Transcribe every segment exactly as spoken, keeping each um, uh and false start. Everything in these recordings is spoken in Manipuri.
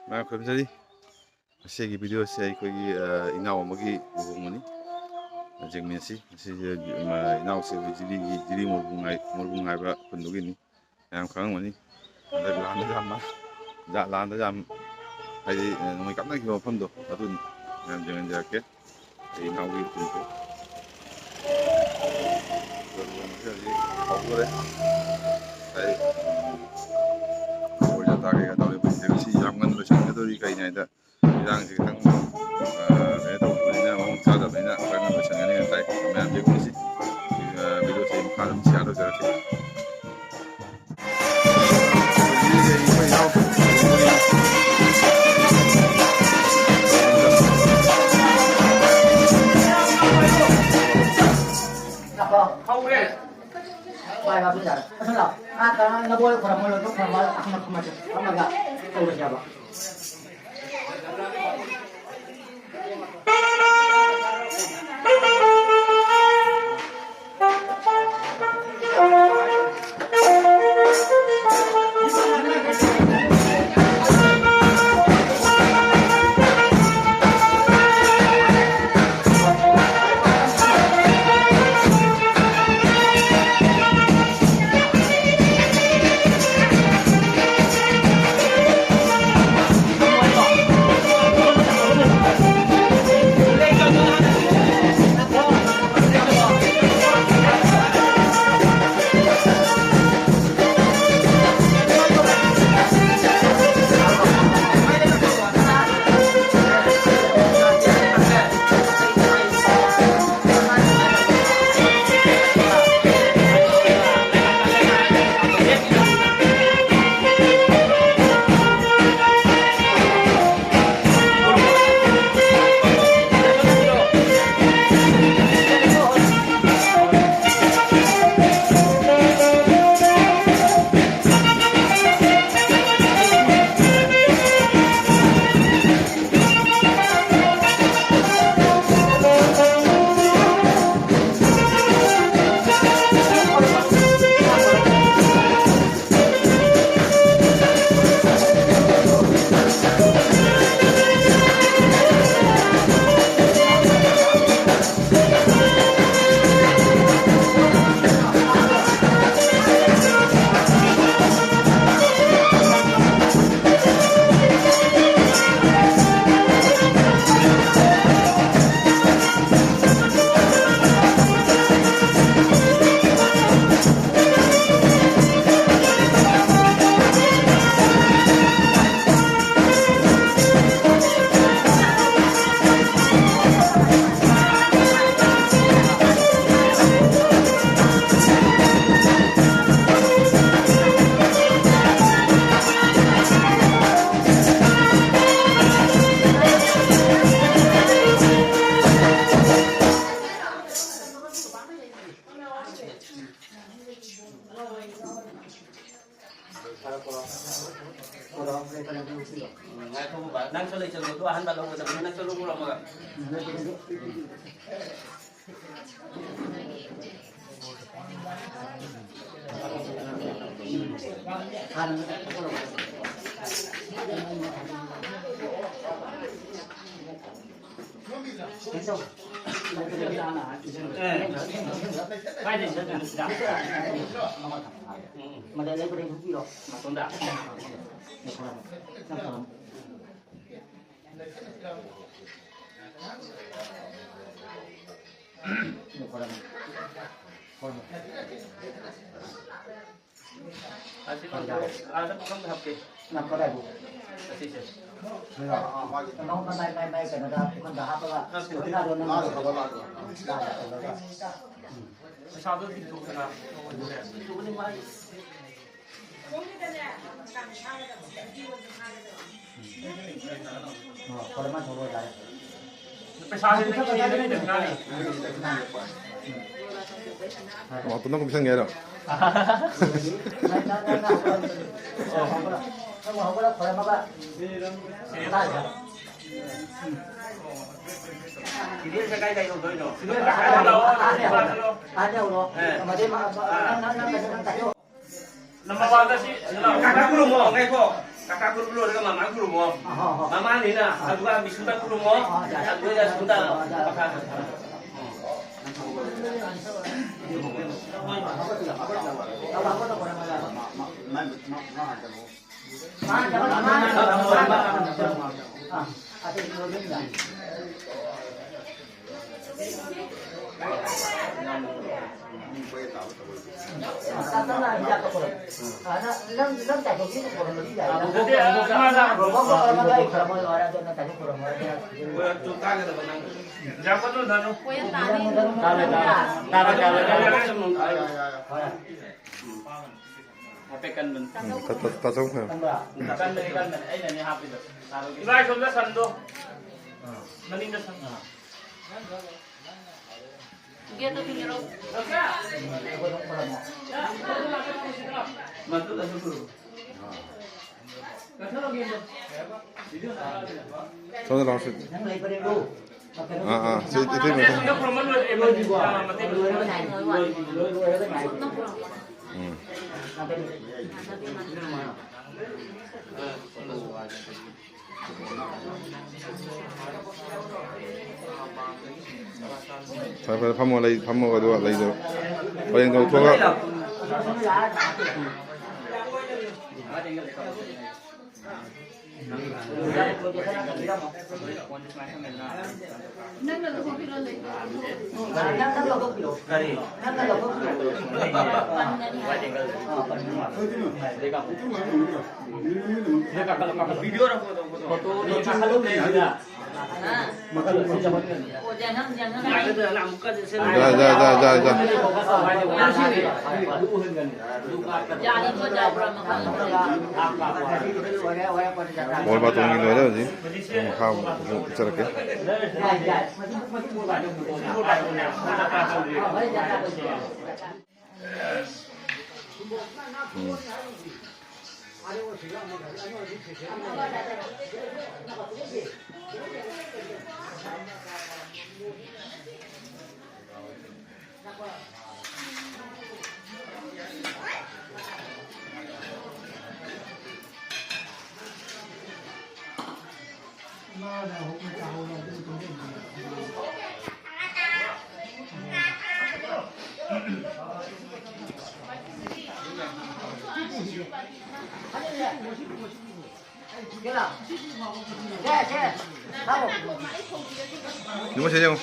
ꯃꯌꯥꯝ ꯈꯨꯔꯨꯝꯖꯔꯤ꯫ ꯉꯁꯤꯒꯤ ꯚꯤꯗꯤꯑꯣꯁꯦ ꯑꯩꯈꯣꯏꯒꯤ, ꯑ, ꯏꯅꯥꯎ ꯑꯃꯒꯤ ꯂꯨꯍꯣꯡꯕꯅꯤ꯫ ꯖꯦꯡꯃꯤꯟꯁꯤ꯫ ꯉꯁꯤꯁꯦ, ꯑ, ꯏꯅꯥꯎꯁꯦ ꯑꯩꯈꯣꯏ ꯖꯤꯔꯤꯒꯤ, ꯖꯤꯔꯤ ꯃꯣꯔꯕꯨꯡ ꯍꯥꯏ-, ꯃꯣꯔꯕꯨꯡ ꯍꯥꯏꯕ ꯈꯨꯟꯗꯨꯒꯤꯅꯤ꯫ ꯃꯌꯥꯝ ꯈꯪꯉꯝꯒꯅꯤ꯫ ꯍꯟꯗꯛ ꯂꯥꯟꯗ ꯌꯥꯝ ꯃꯥ-, ꯖꯥꯠ ꯂꯥꯟꯗ ꯌꯥꯝ, ꯍꯥꯏꯗꯤ, ꯑ, ꯅꯣꯡꯃꯩ ꯀꯥꯞꯅꯈꯤꯕ ꯃꯐꯝꯗꯣ, ꯑꯗꯨꯅꯤ꯫ ꯃꯌꯥꯝ ꯌꯦꯡꯍꯟꯖꯔꯛꯀꯦ꯫ ꯑꯩ ꯏꯅꯥꯎꯒꯤ ꯄꯨꯟꯁꯦ꯫ ꯍꯧꯗꯣꯔꯦ꯫ ꯉꯁꯥꯏ, ꯎꯝ, ꯃꯣꯏ ꯖꯇ꯭ꯔꯥ ꯀꯩꯀꯥ ꯇꯧꯔꯤꯕꯁꯤꯡꯁꯦ ꯉꯁꯤ ꯌꯥꯝ ꯉꯟꯅ ꯂꯣꯏꯁꯤꯟꯒꯗꯧꯔꯤ꯫ ꯀꯩꯅꯣ ꯍꯥꯏꯗ ꯏꯔꯥꯡꯁꯦ ꯈꯤꯇꯪ, ꯑ, ꯀꯩꯅꯣ ꯇꯧꯕꯅꯤꯅ, ꯃꯑꯣꯡ ꯆꯥꯗꯕꯅꯤꯅ ꯈꯔ ꯉꯟꯅ ꯂꯣꯏꯁꯤꯟꯒꯅꯤ ꯍꯥꯏꯅ ꯇꯥꯏ꯫ ꯃꯌꯥꯝ ꯌꯦꯡꯕꯤꯁꯤ꯫ ꯑ, ꯚꯤꯗꯤꯑꯣꯁꯦ ꯑꯩ ꯃꯈꯥ ꯑꯗꯨꯝ ꯁꯤꯌꯥꯔ ꯇꯧꯖꯔꯛꯀꯦ꯫ ꯍꯧꯔꯦ꯫ ꯚꯥꯏ, ꯚꯥꯏ, ꯄꯨꯡ ꯀꯌꯥꯗ? ꯑꯁꯣꯝ ꯂꯥꯛꯑꯣ꯫ ꯑꯥ, ꯀꯩꯅꯣ, ꯅꯕꯣꯏ ꯈꯣꯏꯔꯝꯃꯣ, ꯂꯣꯏꯊꯣꯛ ꯈꯣꯏꯔꯝꯃꯣ, ꯑꯁꯣꯝꯗ ꯐꯝꯃꯁꯦ꯫ ꯐꯝꯃꯒ ꯇꯧꯔꯁꯦꯕ꯫ ꯎꯝ, ꯉꯥꯏꯈꯣ ꯕꯕꯥ, ꯅꯪꯁꯨ ꯂꯩꯁꯜꯂꯣ, ꯑꯗꯨ ꯑꯍꯟꯕ ꯂꯧꯒꯗꯕꯅꯤ, ꯅꯪꯁꯨ ꯂꯧꯔꯝꯃꯒ꯫ ꯑꯁꯤ ꯑꯥꯗ ꯄꯨꯈꯝꯗ ꯍꯥꯞꯀꯦ꯫ ꯅꯪ ꯀꯗꯥꯏꯕꯨ? ꯑꯁꯤꯁꯦ꯫ ꯁꯤꯔꯣ? ꯑꯥ, ꯑꯥ, ꯃꯥꯒꯤ꯫ ꯅꯪ ꯃꯥꯏ, ꯃꯥꯏ, ꯃꯥꯏ ꯀꯩꯅꯣꯗ ꯄꯨꯈꯝꯗ ꯍꯥꯞꯄꯒ, ꯑꯥ, ꯁꯤ ꯄꯨꯈꯝꯗ ꯍꯥꯞꯄꯒ ꯂꯥꯛꯑꯣ, ꯂꯥꯛꯑꯣ꯫ ꯂꯥꯛꯑꯣ, ꯇꯧꯔꯒ꯫ ꯎꯝ꯫ ꯄꯩꯁꯥꯗꯣ ꯊꯤꯟꯗꯣꯛꯇꯅ꯫ ꯄꯩꯁꯥꯁꯦ ꯅꯪꯒꯤ ꯅꯪꯒꯤ ꯗꯈꯤꯅꯥꯅꯤ꯫ ꯃꯥ ꯄꯨꯟꯅ ꯀꯨꯝꯁꯟꯒꯦ ꯍꯥꯏꯔꯣ? ꯁꯤꯗꯩꯁꯤꯗ ꯀꯥꯏ ꯀꯥꯏ ꯇꯧꯗꯣꯏꯅꯣ? ꯁꯤꯗꯩꯁꯤꯗ ꯂꯥꯛꯑꯣ, ꯂꯥꯛꯑꯣ, ꯂꯥꯛꯑꯣ꯫ ꯅꯪ ꯃꯃꯥꯡꯗ ꯁꯤ, ꯁꯤ ꯂꯥꯛꯑꯣ꯫ ꯀꯀꯥ ꯈꯨꯔꯨꯝꯃꯣ, ꯉꯥꯏꯈꯣ꯫ ꯀꯀꯥ ꯈꯨꯔꯨꯝ ꯂꯣꯏꯔꯒ ꯃꯃꯥ ꯈꯨꯔꯨꯝꯃꯣ꯫ ꯃꯃꯥꯅꯤꯅ, ꯑꯗꯨꯒ ꯕꯤꯁꯨꯗ ꯈꯨꯔꯨꯝꯃꯣ꯫ ꯑꯗꯨꯒ ꯁꯨꯝꯗ ꯃꯈꯥ꯫ ꯍꯥꯏꯐꯦꯠ ꯀꯟꯕꯅꯤ꯫ ꯎꯝ, ꯇ-, ꯇ-, ꯇꯥꯆꯧ ꯈꯔ꯫ ꯀꯟꯕꯅꯤ, ꯀꯟꯕꯅꯤ꯫ ꯑꯩꯅꯅꯦ ꯍꯥꯞꯄꯤꯗꯣ꯫ ꯏꯕꯥꯏ, ꯁꯣꯝꯗ ꯁꯟꯗꯣ꯫ ꯃꯅꯤꯡꯗ ꯁꯟ꯫ ꯒꯦꯠꯇ ꯊꯤꯡꯖꯤꯜꯂꯣ꯫ ꯃꯗꯨꯗꯁꯨ ꯄꯨꯔꯛꯎ꯫ ꯁꯣꯝꯗ ꯂꯥꯛꯑꯣ, ꯁꯤ꯫ ꯑꯥ, ꯑꯥ, ꯁꯤ ꯏꯇꯩꯃ꯫ ꯎꯝ꯫ ꯐꯔꯦ, ꯐꯔꯦ, ꯐꯝꯃꯣ, ꯂꯩ, ꯐꯝꯃꯣ, ꯑꯗꯨꯒ ꯂꯩꯗꯣ ꯄꯔꯦꯡ ꯇꯧꯊꯣꯛꯑꯒ꯫ ꯅꯪꯅ ꯂꯧꯊꯣꯛꯄꯤꯔꯣ, ꯂꯩ꯫ ꯌꯥ, ꯌꯥ, ꯌꯥ, ꯌꯥ, ꯌꯥ꯫ ꯕꯣꯜ ꯕꯥꯇꯣꯟꯒꯤ ꯂꯣꯏꯔꯦ ꯍꯧꯖꯤꯛ꯫ ꯃꯈꯥ ꯑꯃꯨꯛ ꯆꯠꯂꯛꯀꯦ꯫ ꯎꯝ꯫ ꯌꯦꯡꯉꯣ, ꯁꯤ ꯌꯦꯡꯉꯣ꯫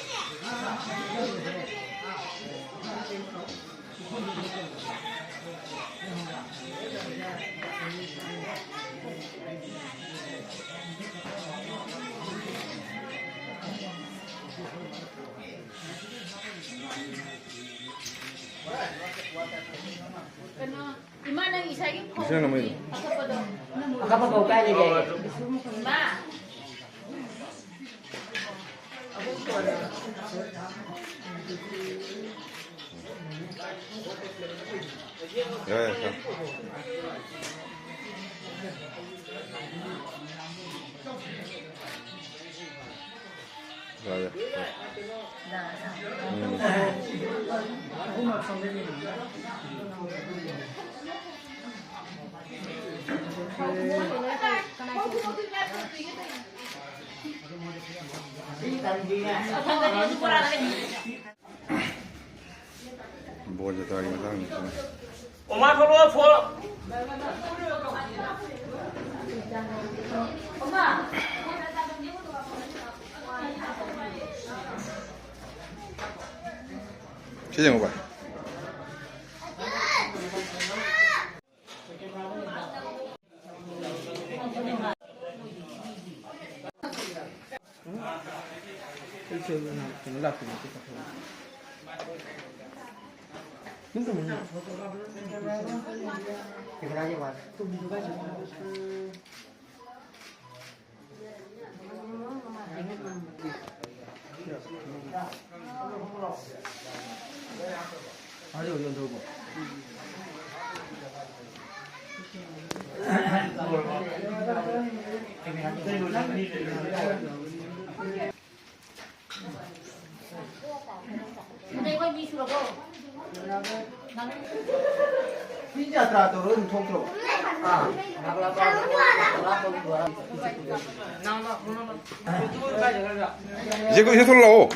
ꯀꯩꯅꯣ, ꯏꯃꯥ, ꯅꯪ ꯏꯁꯥꯒꯤ ꯏꯆꯦ ꯅꯃꯩꯗꯣ꯫ ꯑꯀꯞꯄꯗꯣ꯫ ꯑꯀꯞꯄ ꯐꯧ ꯀꯥꯏ ꯂꯩꯒꯦ? ꯏꯃꯥ꯫ ꯌꯥꯔꯦ, ꯌꯥꯔꯦ, ꯊꯝꯃꯦ꯫ ꯌꯥꯔꯦ꯫ ꯎꯝ꯫ ꯕꯣꯜ ꯖꯇ꯭ꯔꯥꯒꯤ ꯃꯇꯥꯡꯅꯤ ꯁꯤꯅ꯫ ꯑꯣꯃꯥ ꯊꯣꯛꯂꯛꯑꯣ, ꯐꯣꯟ꯫ ꯁꯤ ꯌꯦꯡꯉꯨ ꯚꯥꯏ꯫ ꯃꯤ ꯖꯇ꯭ꯔꯥ ꯇꯧꯔꯒ ꯑꯗꯨꯝ ꯊꯣꯛꯇ꯭ꯔꯣ? ꯏꯆꯦ, ꯏꯆꯦ ꯊꯣꯛꯂꯛꯑꯣ꯫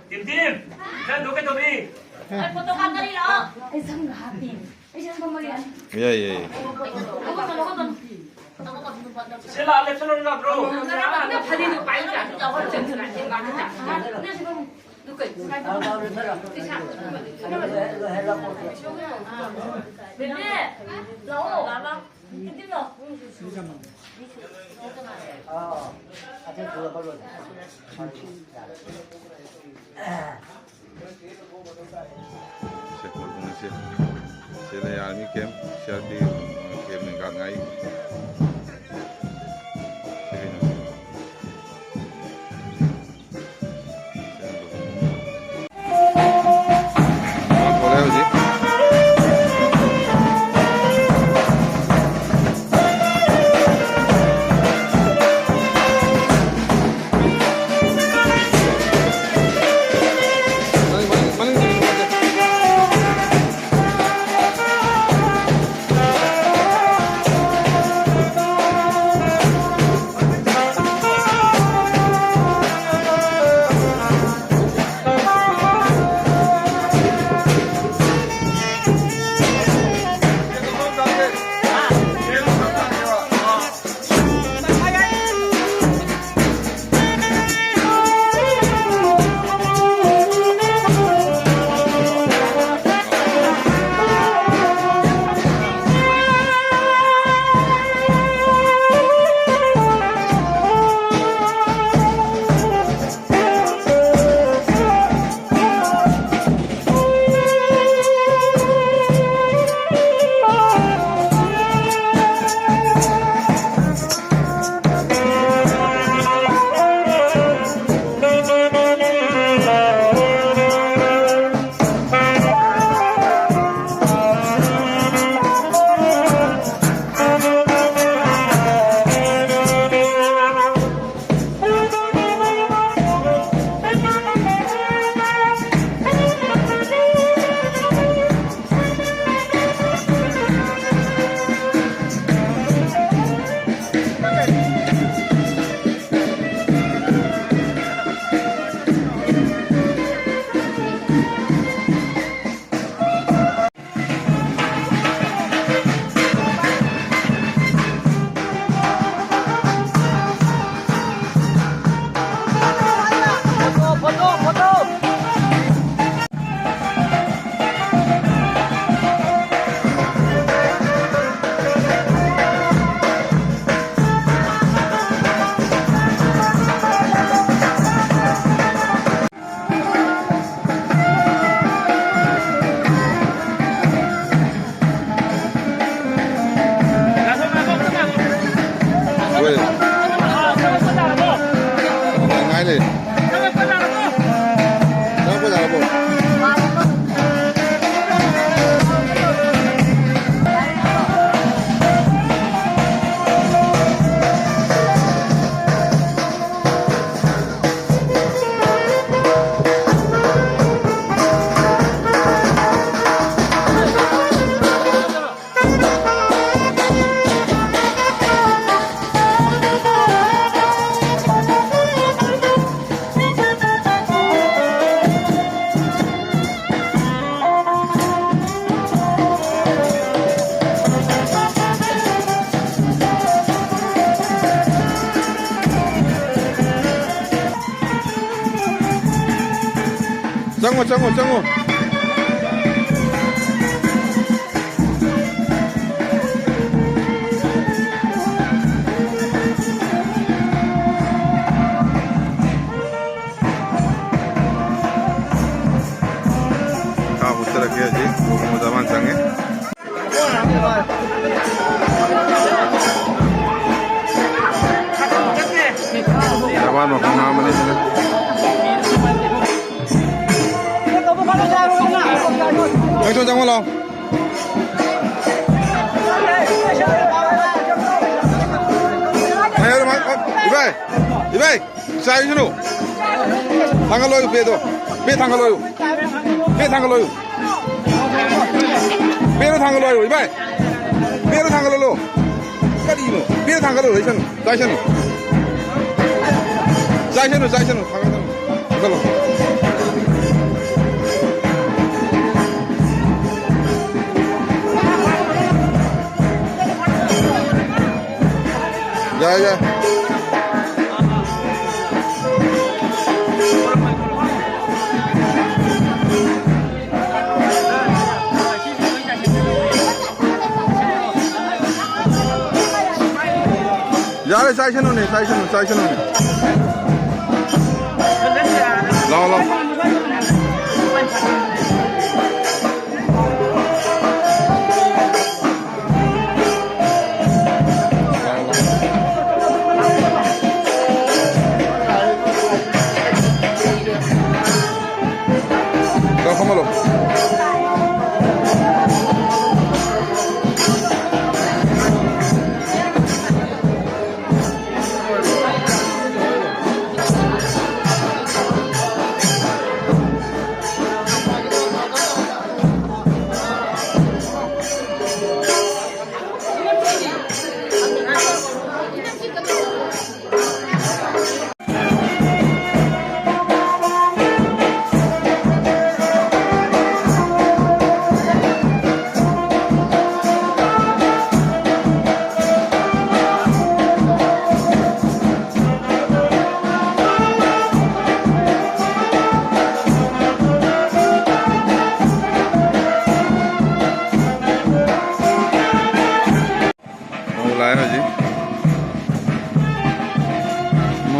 ꯇꯤꯝ, ꯇꯤꯝ, ꯅꯪ ꯂꯣꯏ ꯀꯩꯗꯧꯔꯤ? ꯑꯩ ꯐꯣꯇꯣ ꯀꯥꯞꯇꯔꯤ ꯂꯥꯛꯑꯣ꯫ ꯑꯩ ꯁꯝꯒ ꯍꯥꯞꯄꯤ꯫ ꯑꯩ ꯁꯝ ꯀꯃꯥꯏꯅ ꯌꯥꯏ, ꯌꯥꯏ, ꯌꯥꯏ꯫ ꯁꯤ ꯂꯥꯛꯑ ꯂꯦꯞꯁꯜꯂꯣ, ꯂꯥꯛꯄ꯭ꯔꯣ? ꯕꯦꯕꯤ, ꯂꯥꯛꯑꯣ꯫ ꯁꯦ, ꯃꯕꯨꯡꯁꯦ꯫ ꯁꯤꯗ ꯑꯥꯔꯃꯤ ꯀꯦꯝ, ꯁꯤ ꯑꯥꯔ ꯄꯤ ꯀꯦꯝꯅꯤ ꯒꯥꯡꯉꯥꯏ꯫ ꯁꯤ ꯀꯩꯅꯣ? ꯁꯤ ꯃꯕꯨꯡ꯫ ꯆꯪꯉꯛꯄ ꯌꯥꯔꯕꯣ? ꯆꯪꯉꯣ, ꯆꯪꯉꯣ, ꯆꯪꯉꯣ꯫ ꯀꯥꯕꯨ ꯆꯠꯂꯛꯀꯦ ꯍꯧꯖꯤꯛ꯫ ꯂꯨꯍꯣꯡꯕꯗ ꯃꯥꯅ ꯆꯪꯉꯦ꯫ ꯌꯥꯕꯥꯟ ꯃꯈꯣꯡ ꯍꯥꯝꯕꯅꯤ ꯁꯤꯅ꯫ ꯅꯪꯁꯨ ꯆꯪꯉꯣ ꯂꯥꯎ꯫ ꯏꯕꯥꯏ, ꯏꯕꯥꯏ꯫ ꯆꯥꯏꯁꯅꯨ꯫ ꯊꯥꯡꯒꯠꯂꯣ, ꯄꯦꯗꯣ꯫ ꯄꯦ ꯊꯥꯡꯒꯠꯂꯣ꯫ ꯄꯦ ꯊꯥꯡꯒꯠꯂꯣ꯫ ꯄꯦꯗꯣ ꯊꯥꯡꯒꯠꯂꯣ ꯍꯥꯏꯌꯣ, ꯏꯕꯥꯏ꯫ ꯄꯦꯗꯣ ꯊꯥꯡꯒꯠꯂꯣ꯫ ꯀꯔꯤꯅꯣ? ꯄꯦꯗꯣ ꯊꯥꯡꯒꯠꯂꯣ, ꯂꯩꯁꯅꯨ꯫ ꯆꯥꯏꯁꯅꯨ꯫ ꯆꯥꯏꯁꯅꯨ, ꯆꯥꯏꯁꯅꯨ꯫ ꯊꯥꯡꯒꯠꯁꯅꯨ꯫ ꯊꯥꯡꯒꯠꯂꯣ꯫ ꯌꯥꯏ, ꯌꯥꯏ꯫ ꯌꯥꯔꯦ, ꯆꯥꯏꯁꯅꯨꯅꯦ, ꯆꯥꯏꯁꯅꯨ, ꯆꯥꯏꯁꯅꯨꯅꯦ꯫ ꯂꯥꯎ, ꯂꯥꯎ꯫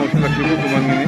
ꯂꯣꯏꯁꯤꯜꯂꯛꯈꯤꯕ ꯈꯨꯃꯟꯒꯤꯅꯤ꯫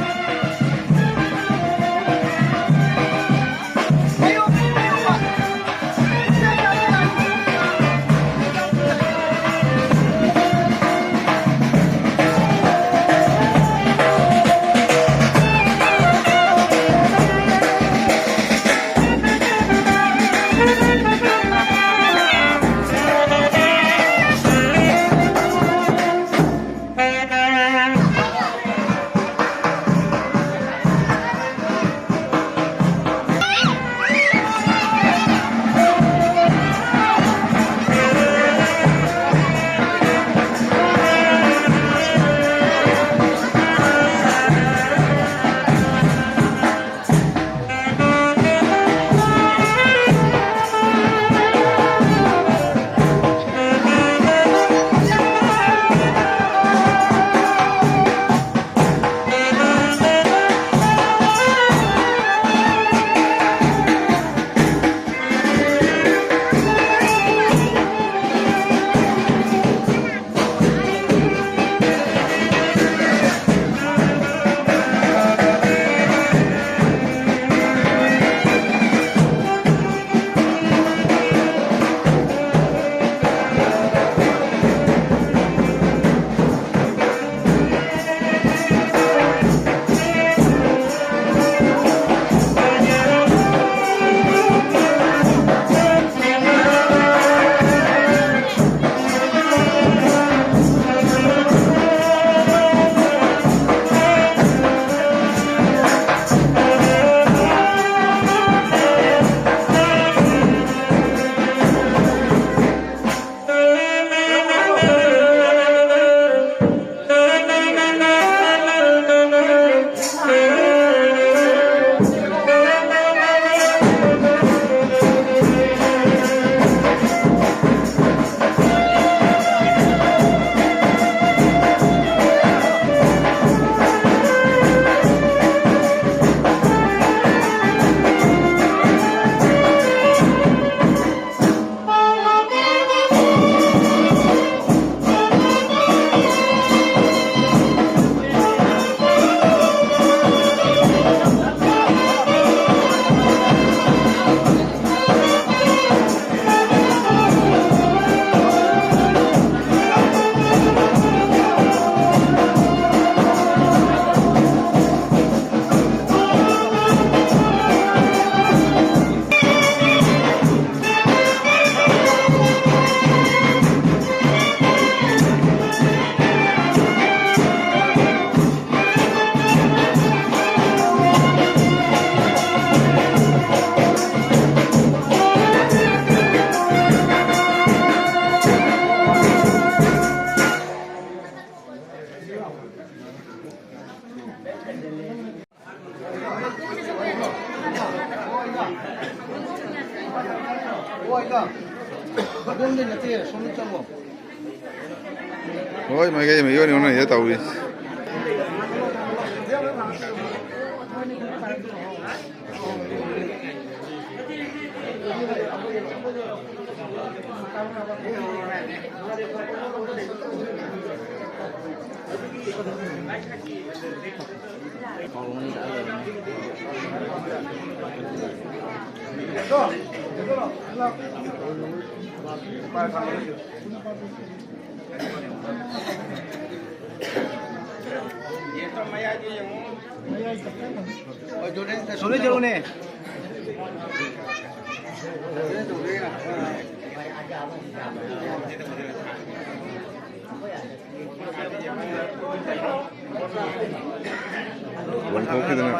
ꯍꯣꯏ, ꯃꯥꯏꯀꯩ ꯑꯃ ꯌꯣꯟꯅꯤ ꯌꯣꯟꯅꯤ ꯇꯧꯔꯤ꯫ ꯂꯪꯊꯣꯛꯈꯤꯗꯅ꯫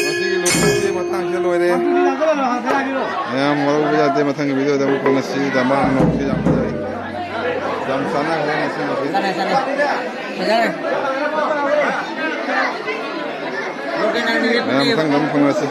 ꯃꯁꯤꯒꯤ ꯂꯨꯍꯣꯡꯕꯒꯤ ꯃꯇꯥꯡꯁꯤꯗ ꯂꯣꯏꯔꯦ꯫ ꯃꯌꯥꯝ ꯋꯥꯔꯧꯕ ꯌꯥꯗꯦ, ꯃꯊꯪꯒꯤ ꯚꯤꯗꯤꯑꯣꯗ ꯑꯃꯨꯛ ꯐꯪꯉꯁꯤ꯫ ꯗꯃꯥꯡ ꯅꯣꯛꯁꯤ ꯌꯥꯝ ꯐꯖꯩ, ꯌꯥꯝ ꯆꯥꯟꯅꯈ꯭ꯔꯦ ꯉꯁꯤ ꯃꯁꯤ꯫ ꯆꯥꯟꯅꯩ, ꯆꯥꯟꯅꯩ꯫ ꯐꯖꯔꯦ꯫ ꯃꯌꯥꯝ ꯃꯊꯪꯗ ꯑꯃꯨꯛ ꯐꯪꯉꯁꯤ꯫